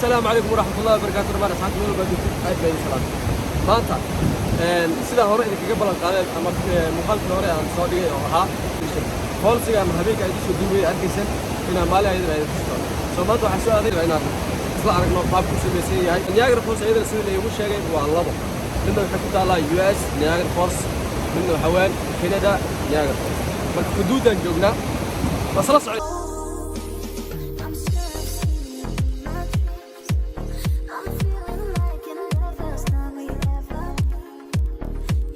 Asalaamu calaykum waraxmatullahi wabarakaatu. Dhamaan asxaabta meel walba joogtid, aad baa idin salaam. Maanta sidaa hore idinkaga ballan qaadeen ama muuqaalkii hore aan soo dhigay oo ahaa fallsiga ama habeenka ay kusoo duubaya arkaysan inaan maalin ayadana idin tusi doono. Soo maanta waxaan soo aaday inaan isla aragno qaabku u samaysan yahay Niagara Falls. Ayadana sida laygu sheegay waa labo: midna waxay ku taallaa US Niagara Falls, midna waxaa weeyaan Canada Niagara Falls. Marka xuduuddaan joognaa, waa isla socday. I'm sure I've seen you in my dreams. I'm feeling like in the first time we ever.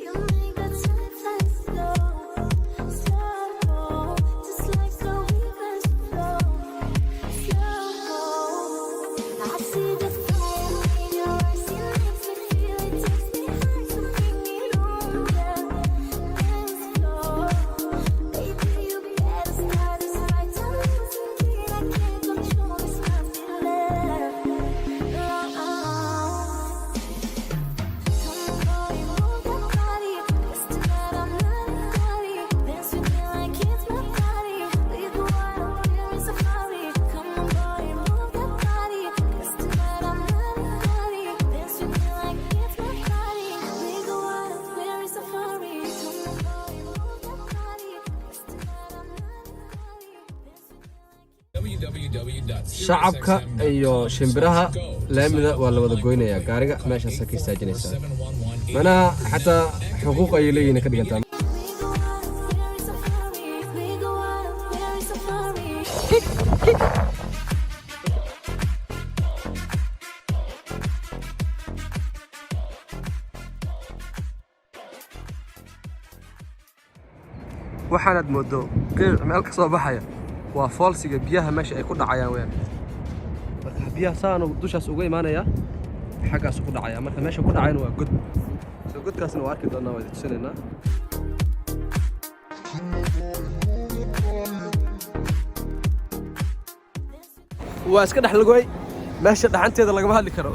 You make the time fly slow, slow, just like a river flow, slow. I see the fire in your eyes, it makes me feel, it takes me high, so bring it on the dance floor. Baby, you better start this right. I'm losing it, I can't control this my feeling. Come on, boy, move that body. 'Cause tonight I'm not in a hurry. Dance with me like it's my party. We go wild, we're in safari. Come on, boy, move that body. 'Cause tonight I'm not in a hurry. Dance with me like it's my party. We go wild, we're in safari. Come on, boy, move that body. 'Cause tonight I'm not in a hurry. Dance with me like Shacabka iyo shimbiraha laamida waa la wada goynayaa. Gaariga meeshaasa ka istaajinaysaa, macnaha xataa xuquuq ayay leeyihiin ka dhigantaa. We go wild, we're in safari. We go wild, we're in safari. Waxaanaad moodo qiic meel ka soo baxaya waa fallsiga biyaha meesha ay ku dhacayaan weyaan. Marka biyaha saanu dushaas uga imaanaya, xaggaasu ku dhacaya. Marka meesha ku dhacayana waa god. So godkaasna waa arki doonaa, waa idin tusinaynaa. Waa iska dhex lagoy meesha, dhaxanteeda lagama hadli karo.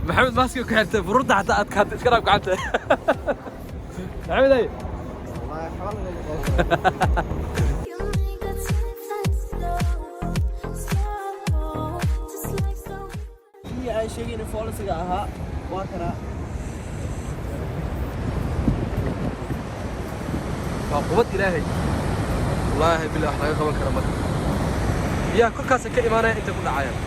Maxamed maaskiga ku xirtay, fururta xataa adkaatay. Iska dhaaf gacanta, Maxamed ay. You make the time fly slow, slow, just like so. Kii aan sheegayna fallsiga ahaa waa kanaa. Waa qubad Ilaahay, wallaahi bilaa wax laga qaban kara. Marka biyaha korkaasa ka imaanaya, intay ku dhacayaan.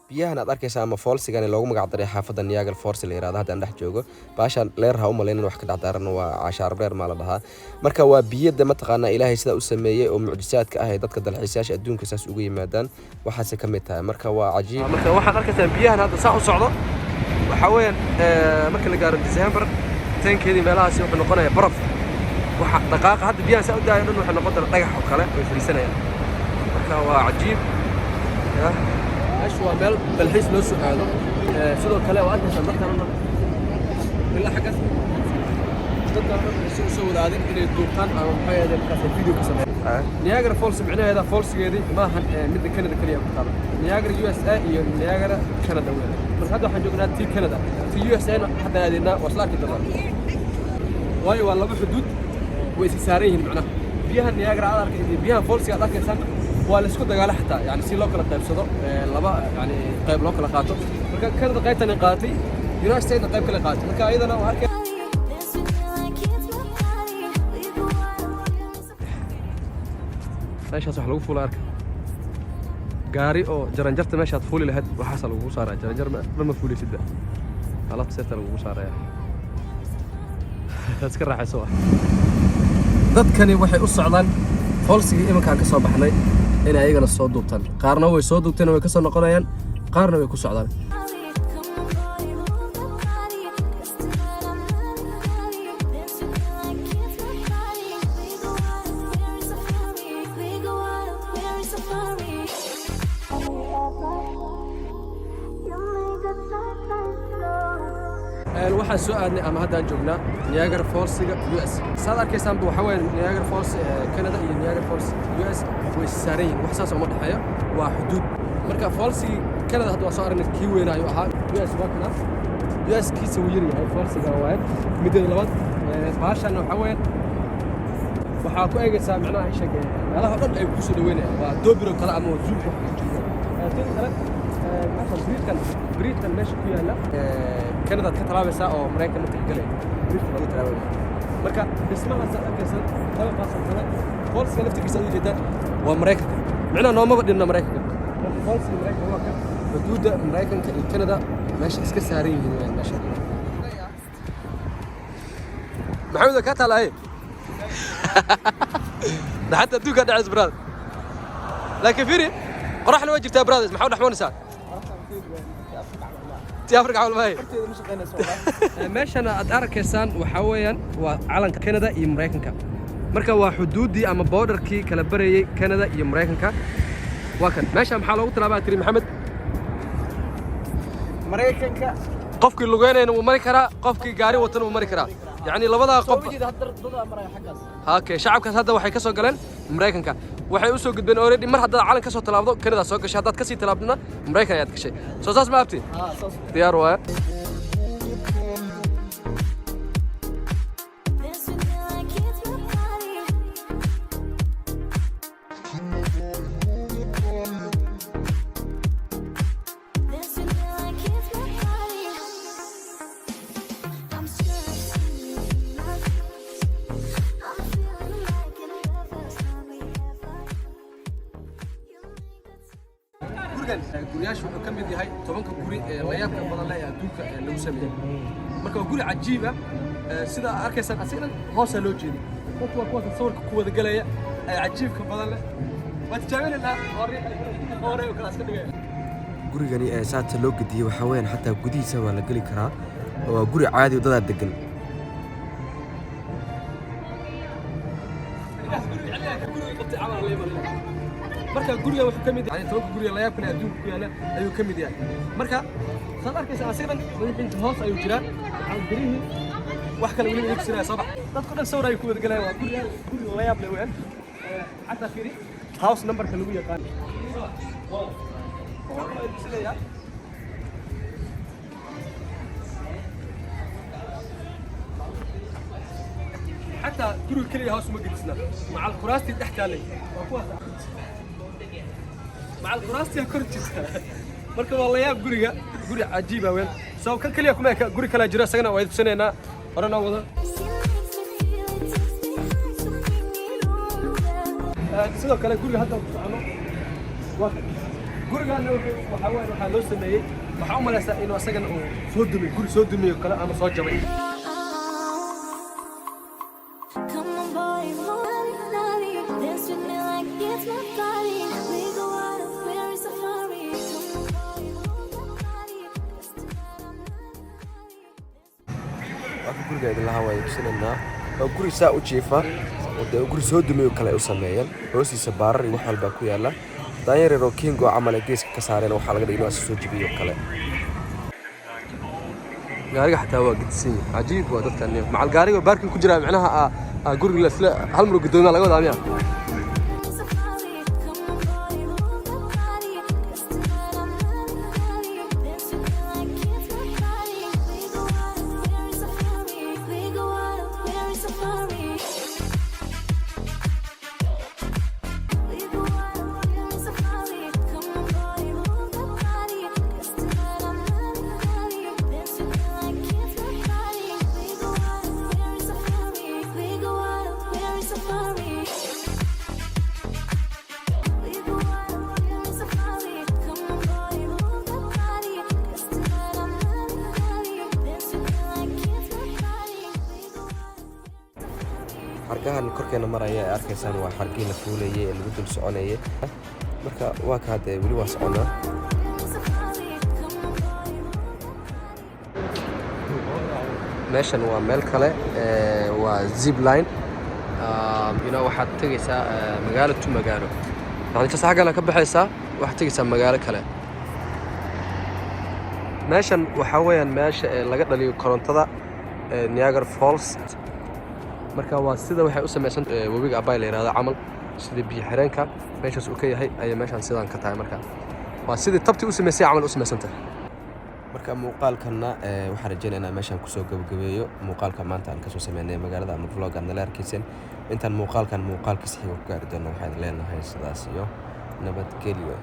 Biyahan aad arkaysa ama fallsigani loogu magac daray xaafadda Niagara Falls la yirahdo hadda aan dhex joogo. Baashaan leer ha u malaynin wax ka dhex daaran, waa caashaarab dheer maa la dhahaa. Marka waa biyada mataqaanaa Ilaahay sidaa u sameeyey oo mucjisaadka ah ee dadka dalxiisayaasha adduunka saas ugu yimaadaan, waxaase ka mid tahay. Marka waa cajiib. Marka waxaad arkaysaa biyahan hadda saa u socdo waxaa weeyaan, marka la gaaro December 10-keedii meelahaasi wuxuu noqonayaa baraf. Waxa dhaqaaqa hadda biyahan saa u daayo dhan waxay noqon doonaa dhagax oo kale, way fadhiisanayaan. Marka waa cajiib. Ya meeshu waa meel dalxiis loo soo aado. Sidoo kale waa arkaysaa dadkan oo dhan ilaa xaggaas, dadkan oo dhan waxay soo wada aadeen inay duubtaan ama maxay ahayd markaas ay video ka sameeyaan. Niagara Falls micnaheeda fallsigeedii maahan midda Canada kaliya ku taala, Niagara USA iyo Niagara Canada weyn. Marka hadda waxaan joognaa tii Canada, tii USA na hadda aadaynaa, waa isla arki doonaa, waayo waa laba xuduud, way isi saaran yihiin. Macnaha biyaha Niagara aad arkay iyo biyaha fallsiga aad arkaysaan waa la isku dagaala xataa, yani si loo kala qaybsado, laba yani qayb loo kala qaato. Marka Canada qaybtan ay qaadatay, United States qayb kale qaadatay. Marka ayadana waa arkay. Dance with me like it's my party. We go wild, we're in safari. Meeshaas wax lagu fuula arka, gaari oo jaranjarta meeshaad fuuli lahayd waxaasa lagugu saaraya. Jaranjar ma ma fuulaysidba, alaabta seerta lagugu saaraya, iska raaxayso. Ah, dadkani waxay u socdaan fallsigii iminkaan ka soo baxnay inay ayagana soo duubtaan. Qaarna way soo duubteen, way ka soo noqonayaan, qaarna way ku socdaan. Come on, boy, move that body. 'Cause tonight I'm not in a hurry. Dance with me like it's my party. We go wild, we're in safari. We go wild, we're in safari. You make the time fly slow. Waxaan soo aadnay ama haddaan joognaa Niagara Fallsiga US. Saad arkaysaanba waxaa weeye Niagara Falls Canada iyo Niagara Falls US way is saaran yihiin, wax saas uma dhexeeyo, waa xuduud. Marka fallsigii Canada hadda waa soo aragnay, kii weynaa ayuu ahaa. US waa kana, US kiisa wuu yar yahay fallsiga waaye. Mideeda labaad, baashan waxaa weeye Waxaa ku eegaysaa macnaha isha meelaha dhan ay ku soo dhaweynayaan, waa doobiro kale ama waa zoom wax ku jiro. Sidoo kale meeshan bridge-kan meesha ku yaalla, Canada ka talaabaysaa oo Maraykan marka galay bridge-kan lagu talaabaya. Marka dhismahaas aad arkaysan, dabaqaas oo kale, falls-ka laftirkiisa aad ujeedaan waa Maraykanka. Micnaha noomaba dhinna Maraykanka. Marka falls-ka Maraykanka waa kan, xuduudda Maraykanka iyo Canada meesha iska saaran yihiin weyaan meesha. Maxamed, waa kaa taalaye dhaxanta adduunkaa dhacays, brother. Laakiin fiiri, qoraxna waa jirtaa, brothers. Maxaa u dhexmoonaysaa ti Afrika camal maaye. Meeshan aad arkaysaan waxaa weeyaan waa calanka Canada iyo Maraykanka. Marka waa xuduuddii ama borderkii kala barayey Canada iyo Maraykanka waa kan. Meesha maxaa loogu talaabaa tiri, Maxamed? Maraykanka. Qofkii lugeynayna wuu mari karaa, qofkii gaari watana wuu mari karaa, yacni labadaa soo qof. Jeeda hadda dadaa maraya xaggaas. Okay, shacabkaas hadda waxay ka soo galeen Maraykanka, waxay u soo gudbeen already. Mar haddaad calan ka soo tallaabdo, Canada soo gashay. Haddaad ka sii tallaabdona, Maraykan ayaad gashay. Soo saas ma abti? Haa, saas. Diyaar waaya. Dance with me like it's my party. Dance with me like it's my party. I'm sure I've seen you in my dreams. I'm feeling like it the first time we ever. You make the Gurigan guryaashu wuxuu ka mid yahay 10-ka guri ee layaabka badan leh ee adduunka ee lagu sameeyey. Marka waa guri cajiib ah. Sida aad arkaysaan, asigana hoosaa loo jeeday. Dadku waa kuwaas sawirka ku wada gelaya ee cajiibka badan leh. Waa tijaabinaynaa hore oo kale iska dhigaya. Gurigani ee saata loo gediyey waxaa weeyaan xataa gudihiisa waa la geli karaa oo waa guri caadi oo dadaa degan. Guriga qabtay camal la imanaya. Marka guriga wuxuu ka mid yahay 10-ka guriga layaabka leh adduunka ku yaala ayuu ka mid yahay. Marka saad arkaysa, asigan madaxiisa hoos ayuu jiraa. Waxaa birihii wax kale weliba igu tusinaya. Soo bax, dadku dhan sawir ayay ku wada galayaan. Waa guriga layaab leh weeyaan. Xataa fiiri house numberka lagu yaqaan. Waxaa kaloo idin tusinayaa xataa guriga keliya hoos uma gedisna, macal kuraastii dhex taallay waa kuwaas, macal kuraastii kor jirta. Marka waa la yaab guriga, guri cajiiba weyn. So kan keliya kuma eka, guri kalaa jiro, isagana waa idin tusinaynaa. Hore noo wada. She makes me feel it takes me high, so bring it on, girl. Sidoo kale guriga hadda ku socono waa kan. Gurigaana waxaa weeye waxaa loo sameeyey, waxaa u malaysaa inuu isagana uu soo dumay, guri soo dumay oo kale ama soo jabay. Come on, boy, move naughty. Dance with me like it's my party. We go out, we're in safari. Come on, boy, move that body. 'Cause tonight I'm not Waa ka guriga idin lahaa, waa tusinaynaa. Waa guri saa u jiifa oo dee guri soo dumay oo kale ay u sameeyeen. Hoostiisa baarar iyo wax walbaa ku yaala. Daanyeer yaroo kingo camal ay geeska ka saareen, waxaa laga dhigay inuu soo jibiyo oo kale. Gaariga xataa waa gedisan yahay, cajiib waa dadkan. Macal gaariga parking ku jira micnaha guriga la isla hal mar gudoomiya laga wadaa miya? Safari. Come on, boy, move that body. 'Cause tonight I'm not naughty. Dance with me like it's my party. We go out, we're in safari. We go out, we're in safari. We go out, we're in safari. Come on, boy, move that body. 'Cause tonight I'm not naughty. Dance with me like it's my party. We go out, we're in safari. We go out, we're in safari. We go out, we're in safari. Come on, boy, move that body. 'Cause tonight I'm not naughty. Dance with me like it's my party. We go out, safari. Xargahan korkeena maraya ee arkaysaan waa xargihii la fuulayay ee lagu dul soconayay. Marka waa ka hadee weli waa soconaa. Safari. Come on, boy, move that body. Meeshan waa meel kale, waa zip line. Waxaad tegaysaa magaalo to magaalo, yani kas xaggana ka baxaysaa, waxaad tegaysaa magaalo kale. Meeshan waxaa weeyaan meesha ee laga dhaliyo korontada ee Niagara Falls. Marka waa sida waxay u samaysan webiga Abay la yidhahdo camal, sida biyo xireenka meeshaas uu ka yahay ayay meeshan sidaan ka tahay. Marka waa sidii tabtii u samaysay camal u samaysan tahay. Marka muuqaalkanna waxaan rajeynaya inaan meeshaan kusoo gabagabeeyo muuqaalka maanta aan kasoo sameynay magaalada ama vlog aad nala arkayseen. Intaan muuqaalkan muuqaalkiisa xiga ku gaari doono, waxaan leenahay sidaas iyo nabadgelyo.